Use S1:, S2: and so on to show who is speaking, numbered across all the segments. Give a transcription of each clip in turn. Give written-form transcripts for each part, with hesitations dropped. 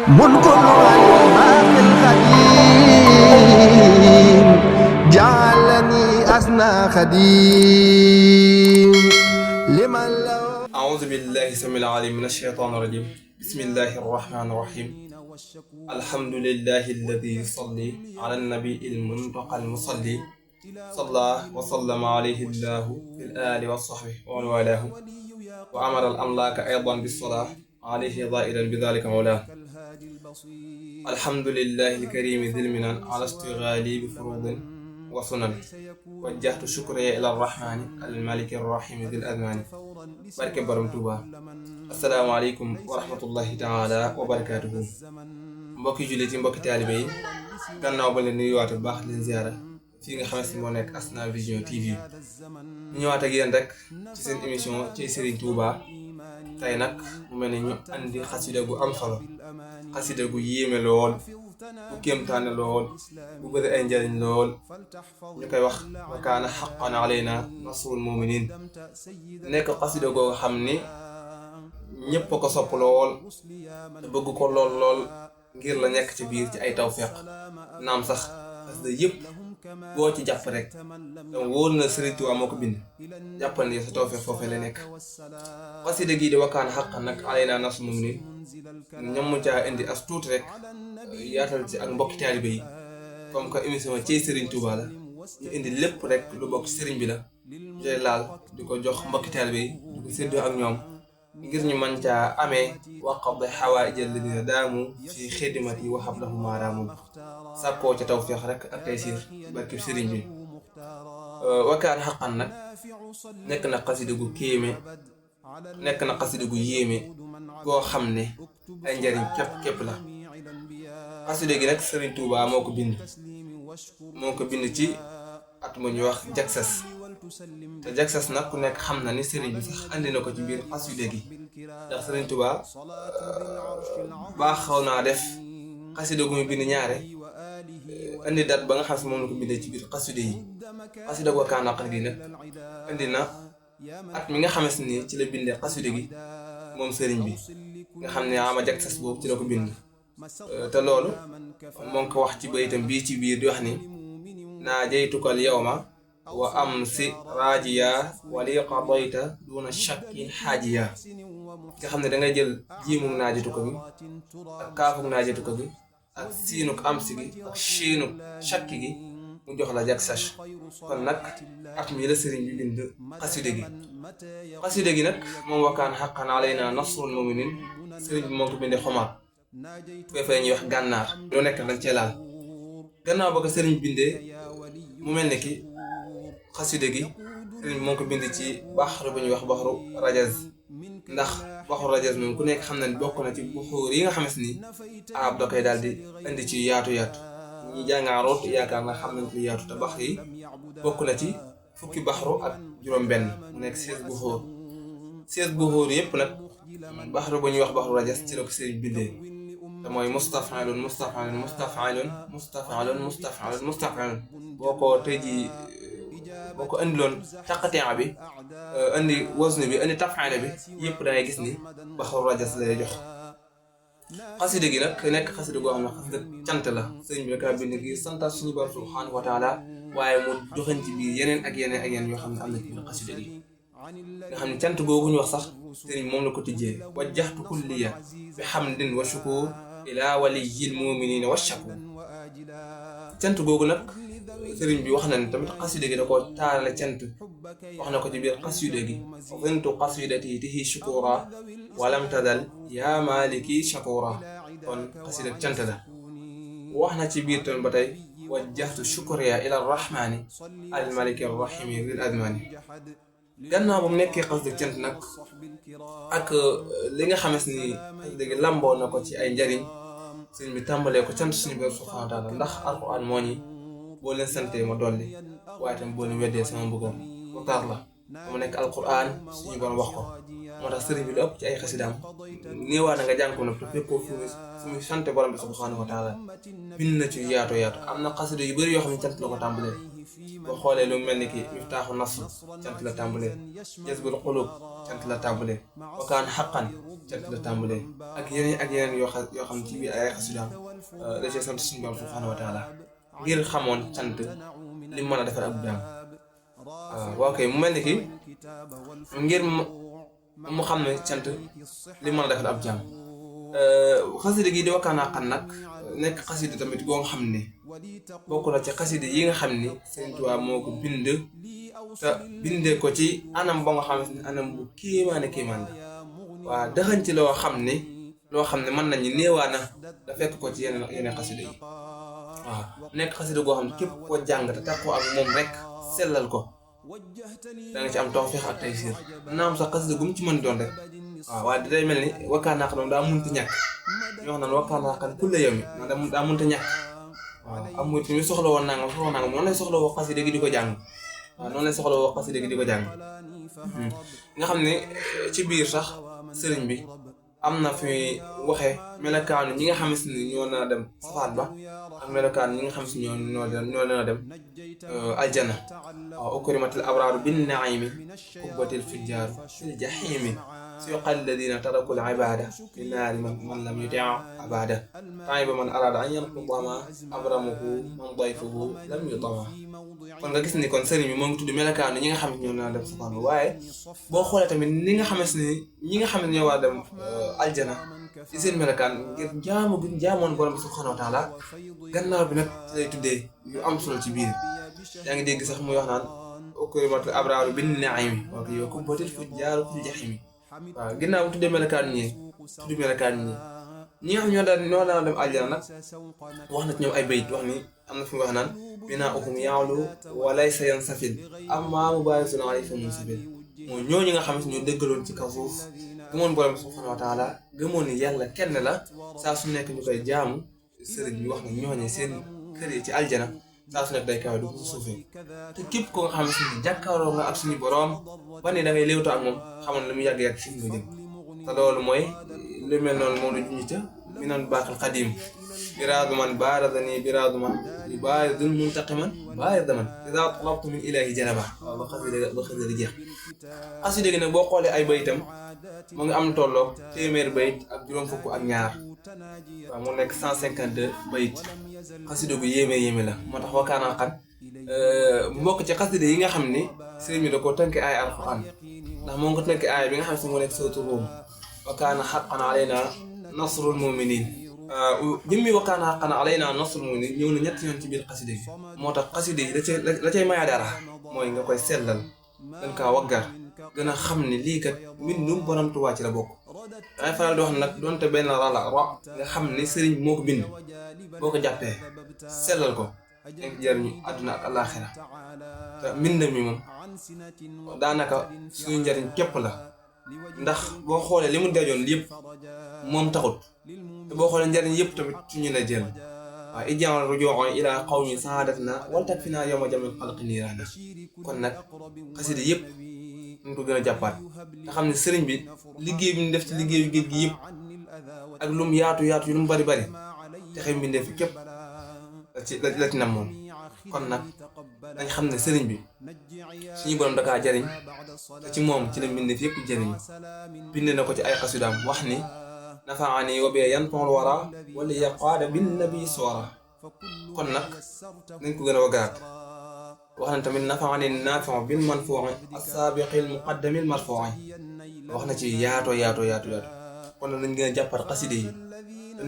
S1: ملك الباقي القديم جعلني أسنى خديم لمن لو
S2: أعوذ بالله السميع العليم من الشيطان الرجيم بسم الله الرحمن الرحيم الحمد لله الذي يصلي على النبي المنتقى المصلي صلى وسلم عليه الله في الآل والصحبه ومن والاه وأمر الأملاك أيضا بالصلاة عليه ظائرا بذلك مولاه الحمد لله الكريم ذي المنن على اشتغالي بفروض وسنن وجهت شكري إلى الرحمن الملك الرحيم ذي الأذمان barke borom Tuuba asalaamaaleykum wa rahmatullahi taala wa barakaatuhu mbokki jullit yi mbokki taalibe yi gannaaw ba leen nuyuwaat bu baax leen ziyaara fii nga xamante ni moo nekk Asna Vision TV ñu ñëwaat ak yéen rek ci seen émission ci Serigne Touba tey nag mu mel ne ñu andi xasida gu am solo xasida gu yéeme lool bu kéemtaane lool bu bëri ay njariñ lool ñu koy wax wa kaana haqqan alayna nasrul muminin nekk xasida googu xam ni ñépp a ko sopp lool te bëgg ko lool ngir la nekk ci biir ci ay tawfeex naam sax xasida yépp boo ci jàpp rek te wóor na Sëriñ Tuubaa moo ko bind jàppal ni sa tawfeex foofee la nekk xasida gii di wa kaana haqqan nag alayna nasrul muminin ñoom mu caa indi as tuuti rek yaatal ci ak mbokki taalibe yi comme que émission ci Serigne Touba la ñu indi lépp rek lu bokk Serigne bi la ñu laal di ko jox mbokki taalibe yi di ko séddoo ak ñoom ngir ñu mën caa amee waqab xawaa'ij alladina daamu fi xidmati wa hablahum maaraamu sàkkoo ca tawfeex rek ak taysiir barkib Serigne bi wa kaana haqqan nag nekk na xasida gu kéeme nekk na xasida gu yéeme goo xam ne ay njariñ képp la xasida gi nag Serigne Touba moo ko bind ci at mu ñuy wax jagsas te jagsas nag ku nekk xam na ni Serigne bi sax andi na ko ci biir xasida gi ndax Serigne Touba baax xaw naa def xasida gu muy bind ñaare andi dat ba nga xam si moom la ko bindee ci biir xasida yi xasida gu Kaana Haqqan gi nag andi na at mi nga xamante ni ci la bindee xasida gi moom Serigne bi nga xam ne ama jagsas boobu ci la ko bind te loolu moo ngi ko wax ci bayitam bii ci biir di wax ni naajaytukal yawma wa amsi raajiya wali qadayta duna shakkin xaajiya nga xam ne dangay jël jiimug naajaytuka gi ak kaafug naajaytuka gi ak siinug amsi gi ak shiinug shakki gi mu jox la jagsas kon nag at mi la sëriñ bi bind xasida gi nag moom wa kaana haqqan alayna nasrul muminin sëriñ bi moo ko bindee xomaat foofee ñuy wax gànnaar loo nekk dañ cee laal gannaaw ba ko sëriñ bindee mu mel ne ki xasida gi sëriñ moo ko bind ci baxru bu ñuy wax baxru rajaz ndax baxru rajaz moom ku nekk xam na ni bokk na ci buxuur yi nga xamante ni arab da koy daal di indi ci yaatu ñi jàngaaroot yaakaar na xam nañ ko yaatu te baxru yi bokk na ci fukki baxru ak juróom benn mu nekk 16 buxuur yépp nag baxru bu ñuy wax baxru rajaz ci la ko sëriñ bindee te mooy mustaf'alun boo ko tey jii boo ko indiloon taqatin bi indi wazn bi indi taf'ala bi yëpp dangay gis ni baxru rajaz lay jox xasida gi nag nekk xasida goo xam ne xasida cant la sëriñ bi naka bind ngir santaat suñu borom subhanahu wa taala waaye mu joxañ ci biir yeneen ak yeneen yoo xam ne am na ci biir xasida gi nga xam ne cant googu ñu wax sax sëriñ moom la ko tijjee wajjahtu kulliya bi hamdin wa shukur ila waliyil muminina wa shakur cant googu nag sëriñ bi wax na ne tamit xasida gi da ko taarale cant wax na ko ci biir xasida gi zintu qasidati tihi shukura walam tadal ya maliki shakura kon xasida cant la wax na ci biir tamit ba tey wajjahtu shukriya ila arrahmani almaliki arrahimi lil admani gannaaw ba mu nekkee xasida cant nag ak li nga xamante ni xasida gi lamboo na ko ci ay njariñ sëñ bi tàmbalee ko cant suñu borom subhanahu wa taala ndax alquran moo ñi boo leen santee ma dolli waaye tam boo leen weddee sama mbugal mu tar la mu nekk alquran suñu borom wax ko moo tax sëriñ bi lu ëpp ci ay xasidaam néewaa na nga jàng ko nag te fekkoo fu muy sante borom bi subhanahu wa taala bind na ci yaatu am na xasida yu bëri yoo xam ne cant la ko tàmbalee boo xoolee lu mel ni ki miftaaxu nasr cant la tàmbalee jazbul qulub cant la tàmbalee wa kaana haqqan cant la tàmbalee ak yeneen yoo xam ci biir ay xasidaam da cee sant suñu borom subhanahu wa taala ngir xamoon cant li mën a defar ab jaam waaw kay mu mel ni ki ngir mu xam ne cant li mën a defar ab jaam xasida gi di wakkaanaa xan nag nekk xasida tamit goo nga xam ne bokk na ci xasida yi nga xam ni Sëriñ Tuubaa moo ko bind te bindee ko ci anam ba nga xam ne anam bu kéemaan la waaw dëxañ ci loo xam ne mën nañu néewaana da fekk ko ci yeneen xasida yi waaw nekk xasida goo xam ne képp koo jàng te takkoo ak moom rek sellal ko da nga ci am tawfeex ak taysiir naam sax xasida gu mu ci mën doon rek waaw waaye day mel ni wakkaanaa xan daa munti ñàkk ñu wax naan wakkaanaa xan kulla yawmi daa munti ñàkk waaw am muy ñu soxla woon nangam noonu lay soxla woo xasida gi di ko jàng waaw noonu lay soxla woo xasida gi di ko jàng nga xam ne ci biir sax sëriñ bi am na fi waxe melokaanu ñi nga xam ne ñoo na dem safaat ba ak melokaanu ñi nga xam ne ñoo na dem aljana waaw ukrimatil abraaru bin naimi kubbatil fujjaaru fil jahimi سيق الذين تركوا العبادة في النار من لم يطع عبادة طيب من أراد أن ينقض ما أبرمه من ضيفه لم يطمع kon nga gis ni kon sëriñ bi moo ngi tudd melokaanu ñi nga xam ne ñoo na dem safaan waaye boo xoolee tamit ñi nga xam ne ñoo war a dem aljana ci seen melokaan ngir jaamu bi jaamoon borom bi subhanahu wa taala gannaaw bi nag ci lay tuddee yu am solo ci biir yaa ngi dégg sax muy wax naan ukrimatul abraaru bin naimi wa kubbatil fujjaaru fil jahimi waaw ginnaaw bu tuddee melokaan ñi nga xam ñoo daan dem aljana nag wax na ci ñoom ay bayit wax ni am na fi mu wax naan bina'uhum ya'lu wa laysa yansafil amma mubarizun alayhim munsabil mooy ñooñu nga xam ne ñoo dëggaloon ci kaw suuf gëmoon borom subhanahu wa taala gëmoon ni yàlla kenn la saa su nekk ñu koy jaamu sëriñ bi wax na ñooñe seen kër yi ci aljana saa su nekk day kawe du ko suufee te képp ko nga xam ne jàkkaaroo nga ak suñu borom ba ne da ngay léewtoo ak moom xamoon lu mu yàgg-yàgg fi nga jëm te loolu mooy lu mel noonu moom la junj ca mi noon baaxal xadim biraadu man baaradani biraadu man yu baaridun muntaqiman baarida man idaa talabtu min ilaahi janaba waaw ba xasida di jeex xasida gi nag boo xoolee ay bayitam mu ngi am tolloog téeméer bayit ak juróom fukk ak ñaar waaw mu nekk 152 bayit xasida gu yéeme la moo tax wakkaanaa xan mbokk ci xasida yi nga xam ni sëriñ bi da ko tënk ay alxuraan ndax moo ngi ko tënk ay bi nga xam ne si moo nekk sootu Ruum wakkaana xaqan alayna nasrul muminin jëmmi wakkaana xaqan alayna nasrul muminin ñëw na ñetti yoon ci biir xasida gi moo tax xasida yi la cay maya dara mooy nga koy sellal gën kaa waggar gën a xam ne lii kat mbindum borom Tuubaa ci la bokk dangay faral di wax nag donte benn rala nga xam ne sëriñ moo ko bind boo ko jàppee sellal ko danga jariñu àdduna ak àllaaxira te mbind mi moom daanaka suñu njariñ képp la ndax boo xoolee li mu dajoon yëpp moom taxut te boo xoolee njariñ yëpp tamit suñu la jël waaye ijaan rujuu'an ilaa qawmi saadatna wal takfinaa yawma jamil xalqi niiraana kon nag xasida yëpp ñu ko gën a jàppaat nga xam ne sëriñ bi liggéey bi ñu def ci liggéeyu géej gi yëpp ak lu mu yaatu yu lu mu bari te xëy mbindee fi képp la ci nam moom kon nag dañ xam ne sëriñ bi suñu borom dakaa jariñ te ci moom ci la mbindee fi yëpp jariñ bind na ko ci ay xasidaam wax ni nafaani wa bee yanfa'ul wara wala yaqaada bin nabi soora kon nag nañ ko gën a wagaraat wax na tamit nafaani naafi'u bil manfuu'i as-saabiqil muqaddamil marfuu'i wax na ci yaatoo kon nag nañ gën a jàppat xasida yi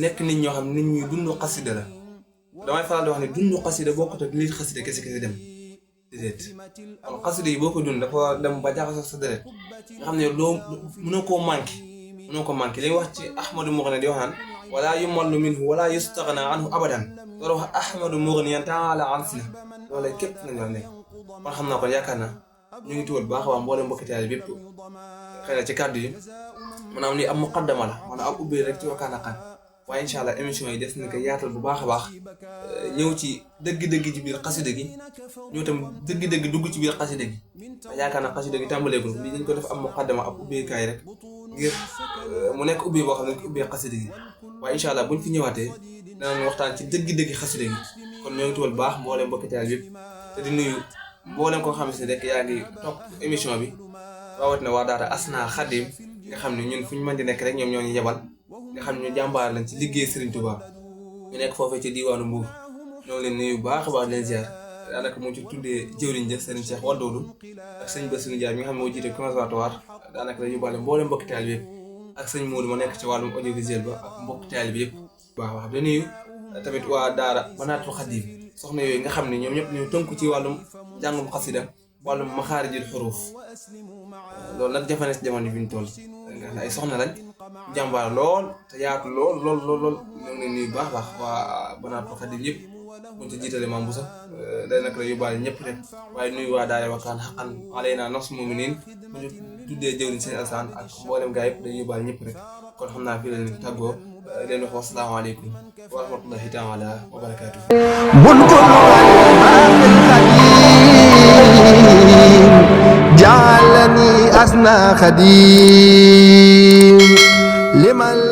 S2: nekk nit ñoo xam nit ñuy dund xasida la damay faral di wax ne dund xasida bokkut ak lii xasida kese dem déedéet kon xasida yi boo ko dund dafa dem ba jaxasoo sa deret nga xam ne loo mënoo koo manqué li wax ci Ahmadu Mughni di wax naan wala yumallu minhu wala yustaghna anhu abadan loolu wax Ahmadu Mughni ta'ala an sina loolu képp nañ la nekk kon xam naa kon yaakaar naa ñu ngi tuwal baax a baax mboolem mbokki taal bépp xëy na ci kàddu yi maanaam lii am muqaddama la maanaam am ubbi rek ci wakkaanaa xan waaye incha allah émission yi des na ko yaatal bu baax a baax ñëw ci dëgg-dëgg ci biir xasida gi ñëw tam dëgg-dëgg dugg ci biir xasida gi yaakaar naa xasida gi tàmbaleegul lii dañ ko def am muqaddama ab ubbeekaay rek ngir mu nekk ubbi boo xam ne ko ubbee xasida gi waaye incha allah buñ fi ñëwaatee danañ waxtaan ci dëgg-dëgg xasida gi kon ñoo ngi tuwal baax mbooleem mbokki taal yëpp te di nuyu mbooleem koo xam ne rek yaa ngi topp émission bi rawat na waa daara Asna Khadim nga xam ne ñun fu ñu mën di nekk rek ñoom ñoo ñu yebal nga xam ne ñu jàmbaar lañ ci liggéey Serigne Touba ñu nekk foofee ci diwaanu Mbour ñoo leen nuyu baax a baax leen ziar daanaka moo ci tuddee jëwriñ ja Serigne Cheikh Wadoodu ak sëñ Bassirou Ndiaye mi nga xam ne moo jiite conservatoire daanaka la yóbbaale mboolem mbokki taal bi yëpp ak sëñ Modou ma nekk ci wàllum audiovisuel ba ak mbokki taal bi yëpp waaw waaw da nuyu tamit waa daara Banaatul Xadim soxna yooyu nga xam ne ñoom ñëpp ñu tënku ci wàllum jàngum xasida wàllum maxaarijul xuruuf loolu nag jafe na si jamono bi ñu toll nga ay soxna lañ jàmbaar lool te yaatu lool ñoo ngi leen nuyu baax waa Banaatul Xadim yëpp buñ ci jiitale maam bu sax day nag la yóbbaale ñëpp rek waaye nuyu waa daara Wakana xaqan alaynaa nasrul mu'miniin bu ñu tuddee jëwriñ seen alsaan ak mboolem gaa yëpp day yóbbaale ñëpp rek kon xam naa fii la leen tàggoo leen wax wasalaamaaleykum wa rahmatullahi taala wa barakaatu.
S1: جعلني أسنى خديم لمن